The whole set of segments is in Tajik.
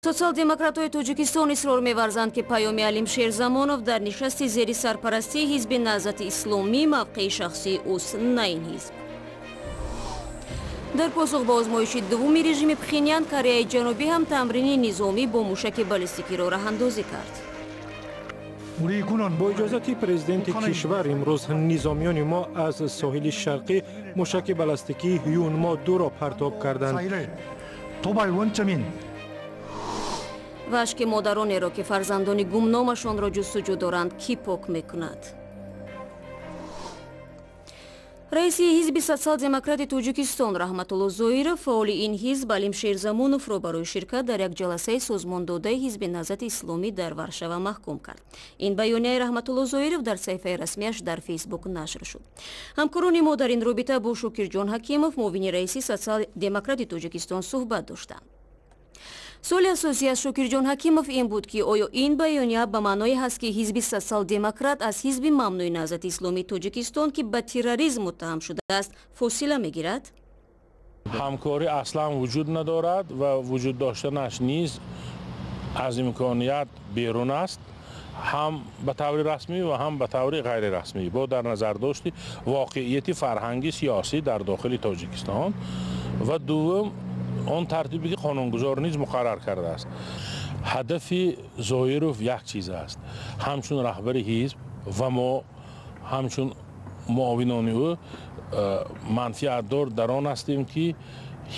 Социал-демократҳои Тоҷикистон исрор меварзанд, ки паёми Алим Шерзамонов дар нишасти зери сарпарастии ҳизби Наҳзати Исломӣ мавқеи шахсии ӯст, на ин ҳизб. Дар посух ба озмоиши дуввуми режими Пхенян, Кореяи Ҷанубӣ ҳам тамрини низомӣ бо мушаки баллистикиро роҳандозӣ кард. Бо иҷозати президенти кишвар имрӯз низомиёни мо аз соҳили шарқӣ мушаки баллистикии Ҳюнмо 2-ро партоб карданд. Ва ашки модаронеро, ки фарзандони гумномашонро ҷустуҷӯ доранд, кӣ пок мекунад? Раиси ҳизби Социал-демократи Тоҷикистон Раҳматулло Зоиров фаъоли ин ҳизб Алим Шерзамоновро барои ширкат дар як ҷаласаи созмондодаи ҳизби Наҳзати Исломӣ дар Варшава маҳкум кард. Ин баёнияи Раҳматулло Зоиров дар саҳифаи расмиаш дар Фейсбук нашр шуд. Ҳамкорони мо дар ин робита бо Шукирҷон Ҳакимов, муовини раиси Социал-демократи Тоҷикистон, суҳбат доштанд. Суоли асосӣ аз Шокирҷон Ҳакимов ин буд, ки оё ин баёния ба маъное ҳаст, ки ҳизби Социал-демократ аз ҳизби мамнӯи Наҳзати Исломии Тоҷикистон, ки ба терроризм муттаҳам шудааст, фосила мегирад? Ҳамкорӣ аслан вуҷуд надорад ва вуҷуд доштанаш низ аз имконият берун аст, ҳам ба таври расмӣ ва ҳам ба таври ғайрирасмӣ, бо дар назардошти воқеияти фарҳанги сиёсӣ дар дохили Тоҷикистон ва дуввум он тартибе ки қонунгузор низ муқаррар кардааст. Ҳадафи Зоиров як чиз аст. Ҳамчун раҳбари ҳизб ва мо ҳамчун муовинони ӯ манфиатдор дар он ҳастем, ки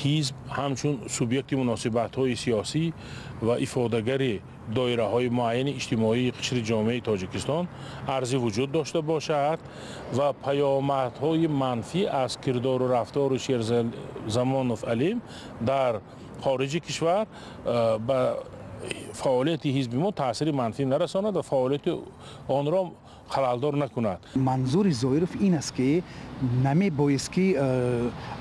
ҳизб ҳамчун субъекти муносибатҳои сиёсӣ ва ифодагари доираҳои муайяни иҷтимоии қишри ҷомеаи Тоҷикистон арзи вуҷуд дошта бошад ва паёмадҳои манфӣ аз кирдору рафтору Шерзамонов Алим дар хориҷи кишвар ба фаъолияти ҳизби мо таъсири манфӣ нарасонад ва фаъолияти онро халалдор накунад. Манзури Зоиров ин аст, ки намебоист, ки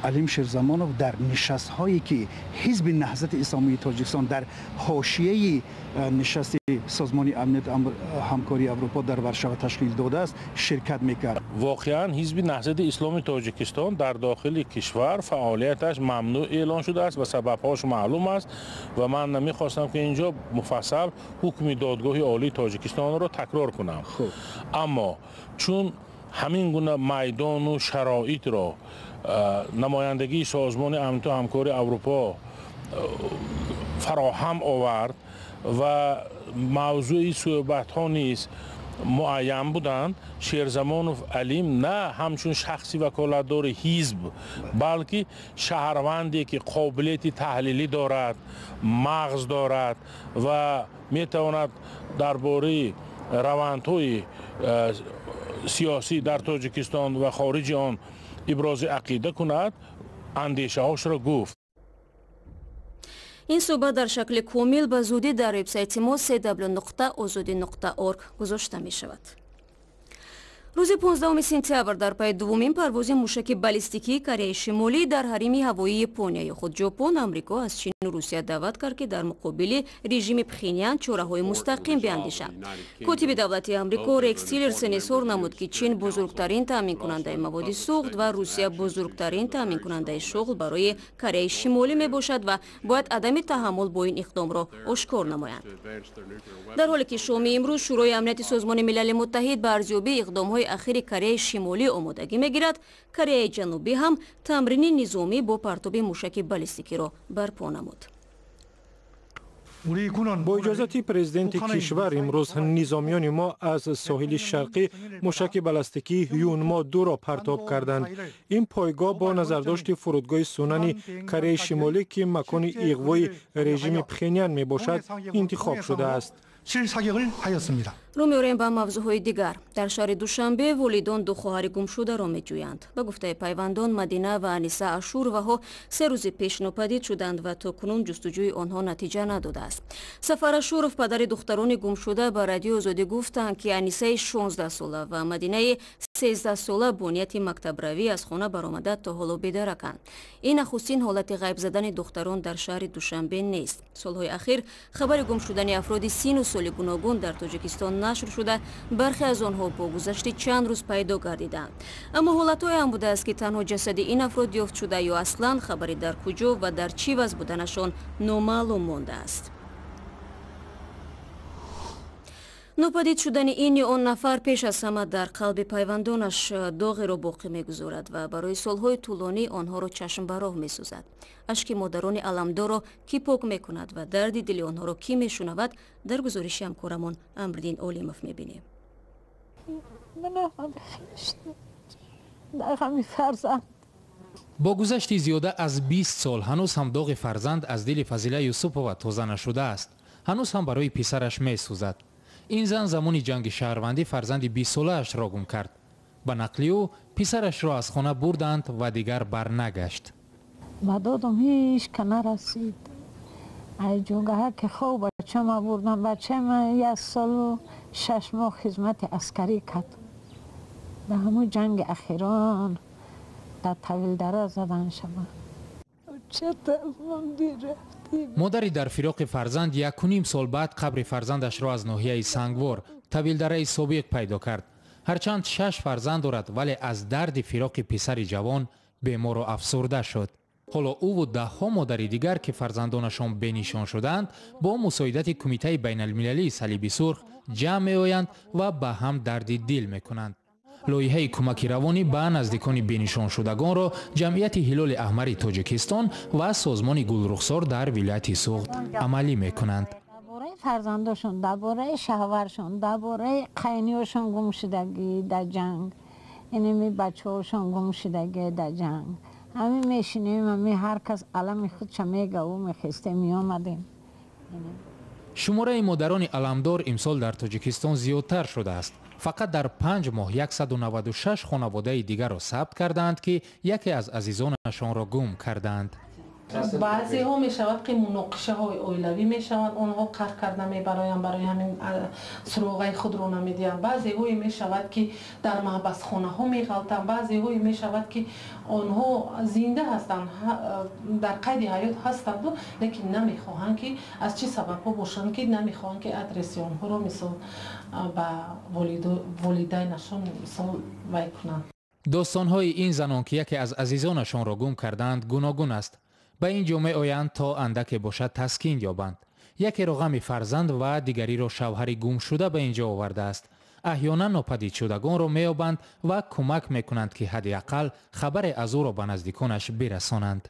Алим Шерзамонов дар нишастҳое, ки ҳизби Наҳзати Исломии Тоҷикистон дар ҳошияи нишасти Созмони Амният Ҳамкории Аврупо дар Варшава ташкил додааст, ширкат мекард. Воқеан, ҳизби Наҳзати Исломии Тоҷикистон дар дохили кишвар фаъолияташ мамнӯъ эълон шудааст ва сабабҳош маълум аст ва ман намехостам, ки инҷо муфассал ҳукми Додгоҳи Олии Тоҷикистонро такрор кунам. Аммо чун ҳамин гуна майдону шароитро намояндагии Созмони Амнияту Ҳамкории Аврупо фароҳам овард ва мавзӯи суҳбатҳо низ муайян буданд, Шерзамонов Алим на ҳамчун шахси ваколатдори ҳизб, балки шаҳрванде, ки қобилияти таҳлилӣ дорад, мағз дорад ва метавонад дар бораи равандҳои сиёсӣ дар Тоҷикистон ва хориҷи он ибрози ақида кунад, андешаҳошро гуфт. Ин суҳбат дар шакли комил ба зудӣ дар вебсайти мо cw.ozodi.org гузошта мешавад. Рӯзи 15 сентябр дар пайи дуввумин парвози мушаки баллистикии Кореяи Шимолӣ дар ҳарими ҳавоии Японияи худ Ҷопон, Амрико аз Чину Русия даъват кард, ки дар муқобили режими Пхенян чораҳои мустақим биандешанд. Котиби давлати Амрико Рекс Тиллерсон изҳор намуд, ки Чин бузургтарин таъминкунандаи маводи сӯхт ва Русия бузургтарин таъминкунандаи шуғл барои Кореяи Шимолӣ мебошад ва бояд адами таҳаммул бо ин иқдомро ошкор намоянд. Дар ҳоле ки шоми имрӯз Шӯрои Амнияти Созмони Милали Муттаҳид ба арзёбии иқдомҳои ахири Кореяи Шимолӣ омодагӣ мегирад, Кореяи Ҷанубӣ ҳам тамрини низомӣ бо партоби мушаки баллистикиро барпо намуд. Бо иҷозати президенти кишвар имрӯз низомиёни мо аз соҳили шарқӣ мушаки баллистикии Ҳюнмо 2-ро партоб карданд. Ин пойгоҳ бо назардошти фурудгоҳи Сунани Кореяи Шимолӣ, ки макони иғвои режими Пхенян мебошад, интихоб шудааст. Рӯ меорем ба мавзӯъҳои дигар. Дар шаҳри Душанбе волидон ду хоҳари гумшударо меҷӯянд. Ба гуфтаи пайвандон, Мадина ва Аниса Ашуроваҳо 3 рӯзи пеш нопадид шуданд ва то кунун ҷустуҷӯи онҳо натиҷа надодааст. Сафар Ашуров, падари духтарони гумшуда, ба Радиои Озодӣ гуфтанд, ки Анисаи 16сола ва Мадинаи 13сола бо нияти мактабравӣ аз хона баромада, то ҳоло бедараканд. Ин нахустин ҳолати ғайб задани духтарон дар шаҳри Душанбе нест. Солҳои ахир хабари гум шудани афроди сину соли гуногун дар Тоҷикистон нашр шуда, бархе аз онҳо бо гузашти чанд рӯз пайдо гардиданд. Аммо ҳолатҳое ҳам будааст, ки танҳо ҷасади ин афрод ёфт шуда ё аслан хабари дар куҷо ва дар чӣ вазъ буданашон номаълум мондааст. Нопадид шудани ин ё он нафар пеш аз ҳама дар қалби пайвандонаш доғеро боқӣ мегузорад ва барои солҳои тӯлонӣ онҳоро чашм ба роҳ месозад. Ашки модарони аламдорро кӣ пок мекунад ва дарди дили онҳоро кӣ мешунавад, дар гузориши ҳамкорамон Амриддин Олимов мебинем. Бо гузашти зиёда аз 20 сол ҳанӯз ҳам доғи фарзанд аз дили Фазила Юсупова тоза нашудааст. Ҳанӯз ҳам барои писараш месӯзад. Ин зан замони ҷанги шаҳрвандӣ фарзанди 20-солаашро гум кард. Ба нақли ӯ писарашро аз хона бурданд ва дигар барнагашт. Ба додам ҳеҷ ка нарасид. Ай ҷогаҳа ки хоб бачама бурдам, бачама 1 солу 6 моҳ хизмати аскарӣ кард. Дар ҳамун ҷанги ахирон дар Тавилдара задан шава. Модари дар фироқи фарзанд 1.5 сол баъд қабри фарзандашро аз ноҳияи Сангвор, Тавилдараи собиқ пайдо кард. Ҳарчанд 6 фарзанд дорад, вале аз дарди фироқи писари ҷавон бемору афсурда шуд. Ҳоло ӯву даҳҳо модари дигар, ки фарзандонашон бенишон шудаанд, бо мусоидати Кумитаи байналмилалии Салиби Сурх ҷамъ меоянд ва ба ҳам дарди дил мекунанд. Лоиҳаи кӯмаки равонӣ ба наздикони бенишоншудагонро Ҷамъияти Ҳилоли Аҳмари Тоҷикистон ва Созмони Гулрухсор дар вилояти Суғд амалӣ мекунанд. Дар бораи фарзандошон, дар бораи шаҳваршон, дар бораи қайниёшон гумшудагӣ дар ҷанг, инами бачаҳошон гумшудагӣ дар ҷанг. Ҳамин мешинем, ҳамин ҳар кас алами худша мегаву мехестем, меомадем. Шумораи модарони аламдор имсол дар Тоҷикистон зиёдтар шудааст. Фақат дар 5 моҳ 196 хонаводаи дигарро сабт кардаанд, ки яке аз азизонашонро гум кардаанд. Баъзеҳо мешавад, ки муноқишаҳои оилавӣ мешаванд, онҳо қаҳр карда мебароянд, барои ҳамин суроғаи худро намедиҳанд. Баъзеҳое мешавад, ки дар маҳбасхонаҳо меғалтанд, баъзеҳое мешавад, ки онҳо зинда ҳастанд, дар қайди ҳаёт ҳастанд, лекин намехоҳанд, ки аз чӣ сабабҳо бошанд, ки намехоҳанд, ки адреси онҳоро мисол ба волидайнашон мисол вай кунанд. Достонҳои ин занон, ки яке аз азизонашонро гум кардаанд, гуногун аст. Ба ин ҷо меоянд то андаке бошад таскин ёбанд. Якеро ғами фарзанд ва дигариро шавҳари гумшуда ба ин ҷо овардааст. Аҳёнан нопадидшудагонро меёбанд ва кӯмак мекунанд, ки ҳадди ақал хабаре аз ӯро ба наздиконаш бирасонанд.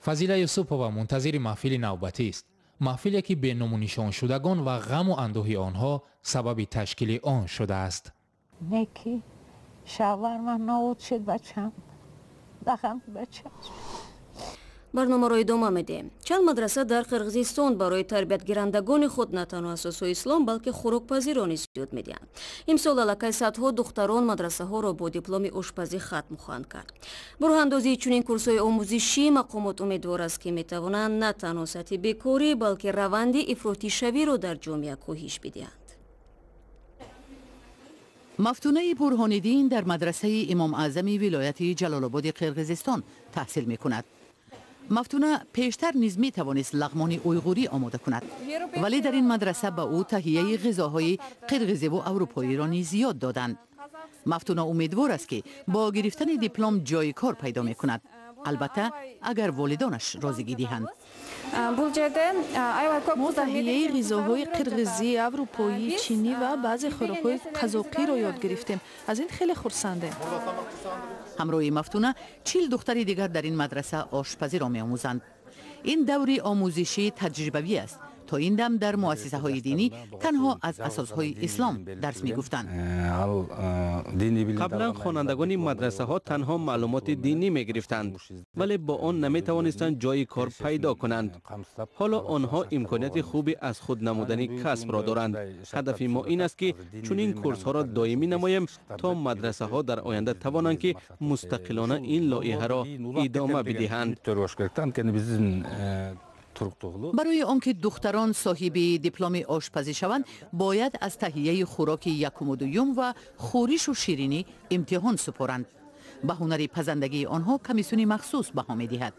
Фазила Юсупова мунтазири маҳфили навбатист. Маҳфиле, ки беномунишоншудагон ва ғаму андӯҳи онҳо сабаби ташкили он шудааст. Неки шавҳар ман нобуд шуд, бачам дар ғами бачам. Барномаро идома медиҳем. Чанд мадраса дар Қирғизистон барои тарбиятгирандагони худ на танҳо асосҳои ислом, балки хӯрокпазиро низ ёд медиҳанд. Имсол аллакай садҳо духтарон мадрасаҳоро бо дипломи ошпазӣ хатм хоҳанд кард. Бо роҳандозии чунин курсҳои омӯзишӣ мақомот умедвор аст, ки метавонанд на танҳо сатҳи бекорӣ, балки раванди ифротишавиро дар ҷомеа коҳиш бидиҳанд. Мафтунаи Бурҳониддин дар мадрасаи Имом Аъзами вилояти Ҷалолободи Қирғизистон таҳсил мекунад. Мафтуна пештар низ метавонист лағмони уйғурӣ омода кунад, вале дар ин мадраса ба ӯ таҳияи ғизоҳои қирғизиву аврупоиро низ ёд доданд. Мафтуна умедвор аст, ки бо гирифтани диплом ҷои кор пайдо мекунад, албатта агар волидонаш розигӣ диҳанд. Мо таҳияи ғизоҳои қирғизӣ, аврупоӣ, чинӣ ва баъзе хӯрокҳои қазоқиро ёд гирифтем. Аз ин хеле хурсандем. Ҳамроҳи Мафтуна 40 духтари дигар дар ин мадраса ошпазиро меомӯзанд. Ин даври омӯзишӣ таҷрибавӣ аст. То ин дам дар муассисаҳои динӣ танҳо аз асосҳои ислом дарс мегуфтанд. Қаблан хонандагони мадрасаҳо танҳо маълумоти динӣ мегирифтанд, вале бо он наметавонистанд ҷои кор пайдо кунанд. Ҳоло онҳо имконияти хуби аз худ намудани касбро доранд. Ҳадафи мо ин аст, ки чунин курсҳоро доимӣ намоем, то мадрасаҳо дар оянда тавонанд, ки мустақилона ин лоиҳаро идома бидиҳанд. Барои он ки духтарон соҳиби дипломи ошпазӣ шаванд, бояд аз таҳияи хӯроки якуму дуюм ва хӯришу ширинӣ имтиҳон супоранд. Ба ҳунари пазандагии онҳо комиссиони махсус баҳо медиҳад.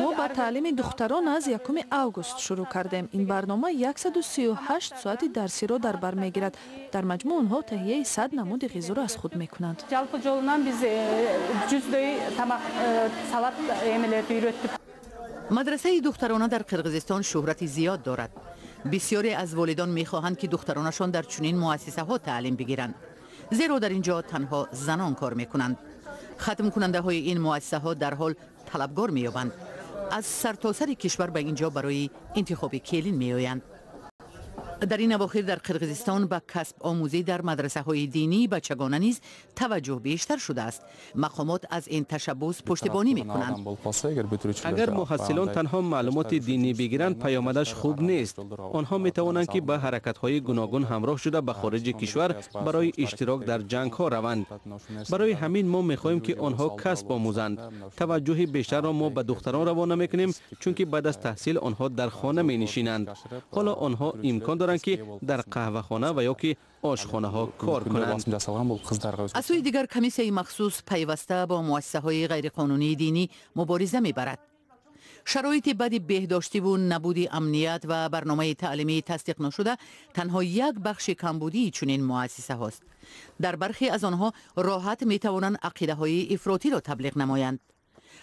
Мо ба таълими духтарон аз 1 август шурӯъ кардем. Ин барнома 138 соати дарсиро дар бар мегирад. Дар маҷмӯъ онҳо таҳияи 100 намуди ғизоро аз худ мекунанд. Мадрасаи духтарона дар Қирғизистон шӯҳрати зиёд дорад. Бисёре аз волидон мехоҳанд, ки духтаронашон дар чунин муассисаҳо таълим бигиранд, зеро дар ин ҷо танҳо занон кор мекунанд. Хатмкунандаҳои ин муассисаҳо дар ҳол талабгор меёбанд. Аз сартосари кишвар ба ин ҷо барои интихоби келин меоянд. Дар ин авохир дар Қирғизистон ба касб омӯзӣ дар мадрасаҳои динии бачагона низ таваҷҷӯҳ бештар шудааст. Мақомот аз ин ташаббус пуштибонӣ мекунанд. Агар муҳассилон танҳо маълумоти динӣ бигиранд, паёмадаш хуб нест. Онҳо метавонанд, ки ба ҳаракатҳои гуногун ҳамроҳ шуда, ба хориҷи кишвар барои иштирок дар ҷангҳо раванд. Барои ҳамин мо мехоҳем, ки онҳо касб омӯзанд. Таваҷҷӯҳи бештарро мо ба духтарон равона мекунем, чунки баъд аз таҳсил онҳо дар хона менишинанд. Ҳоло онҳо имкон доранд, ки дар қаҳвахона ва ё ки ошхонаҳо кор кунанд. Аз сӯи дигар, комиссияи махсус пайваста бо муассисаҳои ғайриқонунии динӣ мубориза мебарад. Шароити бади беҳдоштиву набуди амният ва барномаи таълимии тасдиқ нашуда танҳо як бахши камбудии чунин муассисаҳост. Дар бархе аз онҳо роҳат метавонанд ақидаҳои ифротиро таблиғ намоянд.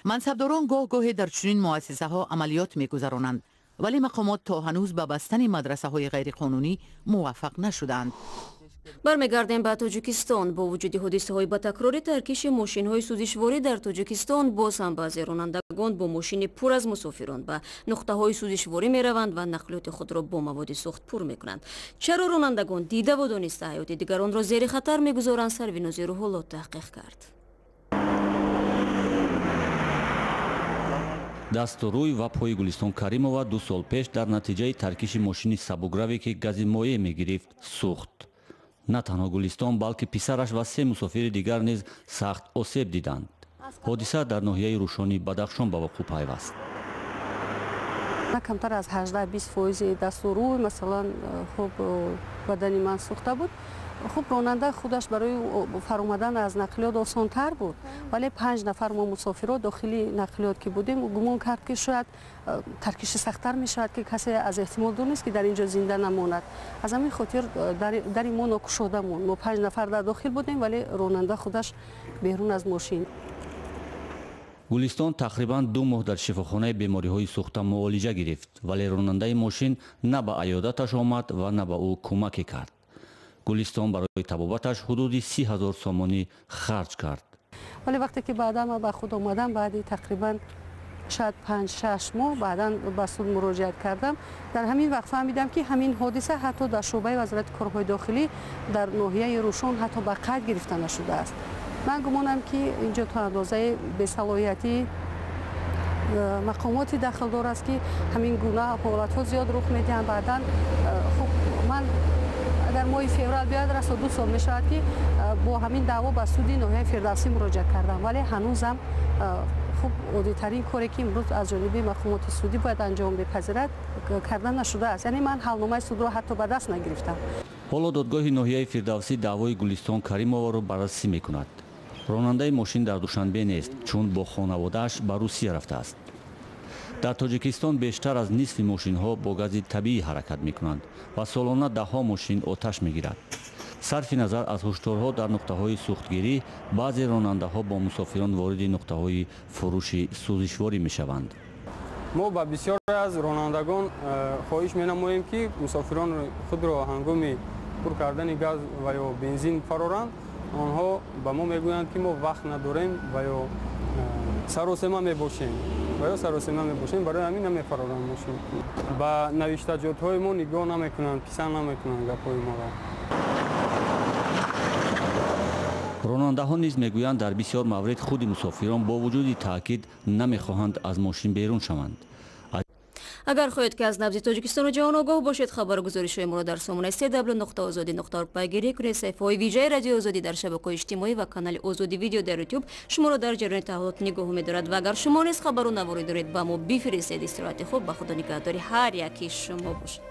Мансабдорон гоҳ гоҳе дар чунин муассисаҳо амалиёт мегузаронанд, вале мақомот то ҳанӯз ба бастани мадрасаҳои ғайриқонунӣ муваффақ нашудаанд. Бармегардем ба Тоҷикистон. Бо вуҷуди ҳодисаҳои ба такрори таркиши мошинҳои сӯзишворӣ дар Тоҷикистон, боз ҳам баъзе ронандагон бо мошини пур аз мусофирон ба нуқтаҳои сӯзишворӣ мераванд ва нақлиёти худро бо маводи сӯхт пур мекунанд. Чаро ронандагон дидаву дониста ҳаёти дигаронро зери хатар мегузоранд? Сарвинози Рӯҳулло таҳқиқ кард. Дасту рӯй ва пои Гулистон Каримова 2 сол пеш дар натиҷаи таркиши мошини сабукраве, ки гази моеъ мегирифт, сӯхт. На танҳо Гулистон, балки писараш ва се мусофири дигар низ сахт осеб диданд. Ҳодиса дар ноҳияи Рӯшони Бадахшон ба вуқӯъ пайваст. На камтар аз 18-20 фоизи дасту рӯй, масалан, хуб, бадани ман сӯхта буд. Хуб, ронанда худаш барои фаромадан аз нақлиёт осонтар буд, вале панҷ нафар мо мусофиро дохили нақлиёт ки будем, гумон кард, ки шояд таркиши сахттар мешавад, ки касе аз эҳтимол дур нест, ки дар ин ҷо зинда намонад. Аз ҳамин хотир дари мо нокушода монд. Мо панҷ нафар дар дохил будем, вале ронанда худаш берун аз мошин. Гулистон тақрибан 2 моҳ дар шифохонаи бемориҳои сӯхта муолиҷа гирифт, вале ронандаи мошин на ба аёдаташ омад ва на ба ӯ кӯмаке кард. Гулистон барои табобаташ ҳудуди 30 000 сомонӣ харҷ кард. Вале вақте ки баъдан ман ба худ омадам, баъди тақрибан шояд 5-6 моҳ, баъдан ба суд муроҷиат кардам. Дар ҳамин вақт фаҳмидам, ки ҳамин ҳодиса ҳатто дар шӯъбаи Вазорати корҳои дохилӣ дар ноҳияи Рӯшон ҳатто ба қайд гирифта нашудааст. Ман гумонам, ки инҷо то андозаи бесалоҳиятӣ мақомоти дахлдор аст, ки ҳамин гуна ҳолатҳо зиёд рух медиҳанд. Баъдан, хуб, ман агар моҳи феврал биёяд, расо 2 сол мешавад, ки бо ҳамин даъво ба суди ноҳияи Фирдавсӣ муроҷиат кардам, вале ҳанӯзам, хуб, оддитарин коре, ки имрӯз аз ҷониби мақомоти судӣ бояд анҷом бипазирад, карда нашудааст. Яъне ман ҳалномаи судро ҳатто ба даст нагирифтам. Ҳоло додгоҳи ноҳияи Фирдавсӣ даъвои Гулистон Каримоваро баррасӣ мекунад. Ронандаи мошин дар Душанбе нест, чун бо хонаводааш ба Русия рафтааст. Дар Тоҷикистон бештар аз нисфи мошинҳо бо гази табиӣ ҳаракат мекунанд ва солона даҳҳо мошин оташ мегирад. Сарфи назар аз ҳушдорҳо дар нуқтаҳои сӯхтгирӣ, баъзе ронандаҳо бо мусофирон вориди нуқтаҳои фурӯши сӯзишворӣ мешаванд. Мо ба бисёре аз ронандагон хоҳиш менамоем, ки мусофирони худро ҳангоми пур кардани газ ва ё бензин фароранд. Онҳо ба мо мегӯянд, ки мо вақт надорем ва ё саросема мебошем, барои ҳамин намефароранд мошин. Ба навиштаҷотҳои мо нигоҳ намекунанд, писанд намекунанд гапҳои моро. Ронандаҳо низ мегӯянд, дар бисёр маврид худи мусофирон бо вуҷуди таъкид намехоҳанд аз мошин берун шаванд. Агар хоҳед, ки аз набзи Тоҷикистону ҷаҳон огоҳ бошед, хабару гузоришҳои моро дар сомонаи cw.ozodi.org пайгирӣ кунед. Саҳифаҳои вижаи Радиои Озодӣ дар шабакаҳои иҷтимоӣ ва канали Озодӣ Видео дар Ютуб шуморо дар ҷараёни таҳаввулот нигоҳ медорад. Ва агар шумо низ хабару наворӣ доред, ба мо бифиристед. Истироҳати хуб, ба Худо нигаҳдори ҳар яки шумо бошад.